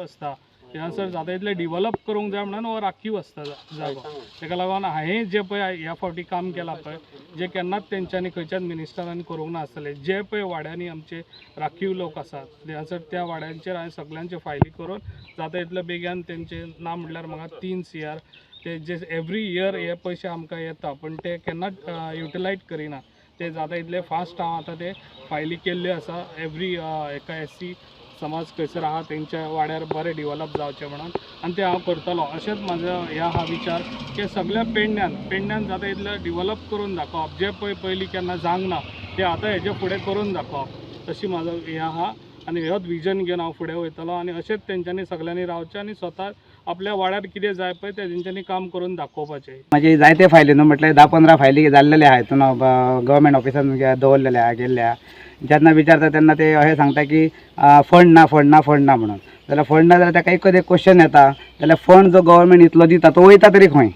आसता. थंयसर जाता इतलें डिवलप करूंक जाय म्हणून हो राखीव आसता जागो. ताका लागून हांवें जें पळय ह्या फावटी काम केलां पळय, जें केन्नाच तेंच्यांनी खंयच्याच मिनिस्टरांनी करूंक नासतलें, जे पळय वाड्यांनी आमचे राखीव लोक आसात थंयसर त्या वाड्यांचेर हांवें सगल्यांच्यो फायली करून जाता इतले बेगीन तेंचे ना म्हटल्यार म्हाका 3 CR ते जे एवरी इयर हे पयशे आमकां येता पण ते केन्नाच युटिलायज करिना, ते जाता इतले फास्ट हांव आतां ते फायली केल्ल्यो आसा. एवरी एका SC समाज खंयसर आहा तेंच्या वाड्यार बरें डिवलप जावचें म्हणून, आनी तें हांव करतलो. अशेंच म्हाजो ह्या हा विचार की सगळ्या पेडण्यान जाता इतलें डिवलप करून दाखोवप, जें पळय पयलीं केन्ना जावंक ना तें आतां हेजे फुडें करून दाखोवप, तशी म्हाजो हें आहा. आनी होच विजन घेवन हांव फुडें वयतलो आनी अशेंच तेंच्यांनी सगल्यांनी रावचें आनी स्वता आपल्या वाड्यार कितें जाय पळय तें तेंच्यांनी काम करून दाखोवपाचें. म्हाजी जायते फायली न्हू म्हटल्यार 10-15 फायली जाल्लेले आहा हितून गव्हर्मेंट ऑफिसान दवरलेले आहा गेल्ले आहा. जेन्ना विचारता तेन्ना ते अशें सांगता की फंड ना, फंड ना, फंड ना म्हणून. जाल्यार फंड ना जाल्यार ताका एकच एक क्वेश्चन येता, जाल्यार फंड जो गव्हर्मेंट इतलो दिता तो वयता तरी खंय?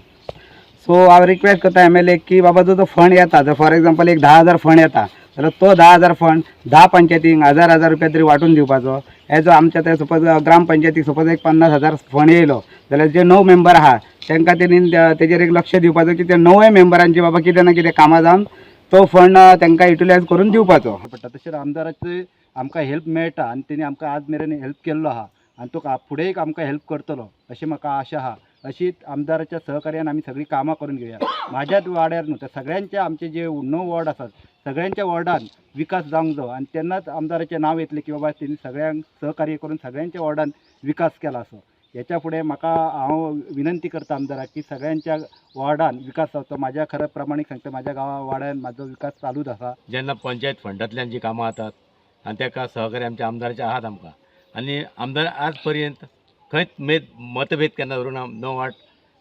सो हांव रिक्वेस्ट करता MLA की बाबा जो तो फंड येता, जर फॉर एग्जाम्पल एक 10,000 फंड येता जाल्यार तो 10,000 फंड 10 पंचायतींक 1,000 रुपया तरी वांटून दिवपाचो. एज आमच्या ते सपोज ग्रामपंचायतीक सपोज एक 50,000 फंड येयलो जाल्यार जे 9 मेंबर आहा तांकां तेणी तेजेर एक लक्ष दिवपाचो की ते 9 मेंबरांची बाबा कितें ना कितें कामां जावन तो फंड तांकां युटिलायज करून दिवपाचो पडटा. तशेंच आमदाराचे आमकां हेल्प मेळटा आनी तेणी आमकां आज मेरेन हेल्प केल्लो आहा आनी तो फुडें आमकां हेल्प करतलो अशें म्हाका आशा आहा. अशीच आमदाराच्या सहकार्यान आमी सगळीं कामां करून घेवया. म्हाज्याच वाड्यार न्हू तर सगळ्यांच्या आमचे जे 9 वॉर्ड आसात सगळ्यांच्या वॉर्डान विकास जावंक जायो आनी तेन्नाच आमदाराचें नांव येतलें की बाबा तेणी सगळ्यांक सहकार्य करून सगळ्यांच्या वॉर्डान विकास केला. असो हेच्या फुडें म्हाका हांव विनंती करता आमदाराक की सगळ्यांच्या वॉर्डान विकास जावचो. म्हाज्या खरें प्रमाणीक सांगता, म्हाज्या गांवा वाड्यान म्हाजो विकास चालूच आसा. जेन्ना पंचायत फंडांतल्यान जी कामां जातात आनी ताका सहकार्य आमच्या आमदाराचे आहात आमकां, आनी आमदार आज पर्यंत खंयच मतभेद केन्ना धरून नो वाट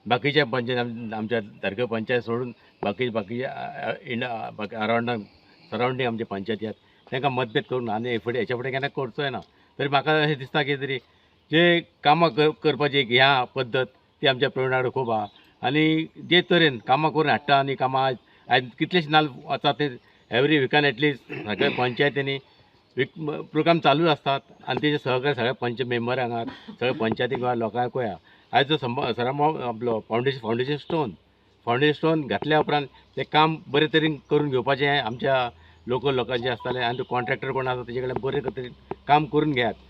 बाकीच्या पंचायत आमच्या तारखे पंचायत सोडून बाकी बाकी अरावंडांक सरावंडींग आमचे पंचायती आहात तांकां मतभेद करून आनी फुडें हेच्या फुडें केन्ना करचोय ना. तरी म्हाका अशें दिसता की तरी जे कामां करपाची एक ह्या पद्दत ती आमच्या प्रवीणा कडेन खूब आहा आनी जे तरेन कामां करून हाडटा आनी कामां आयज कितलेशे नाल वता ते एवरी विकान एटलिस्ट सगळ्या पंचायतींनी प्रोग्राम चालू आसतात आनी तेजे सहकार्य सगळ्या पंच मेंबरांक आहात, सगळ्या पंचायतीक लोकांकूय आहा. आयज जो सरांबा आपलो फावंडेशन स्टोन घातल्या उपरांत तें काम बरे तरेन करून घेवपाचें आमच्या लोकल लोकांचें आसतालें आनी तो कॉन्ट्रॅक्टर कोण आसा तेजे कडेन बरे तरेन काम करून घेयात.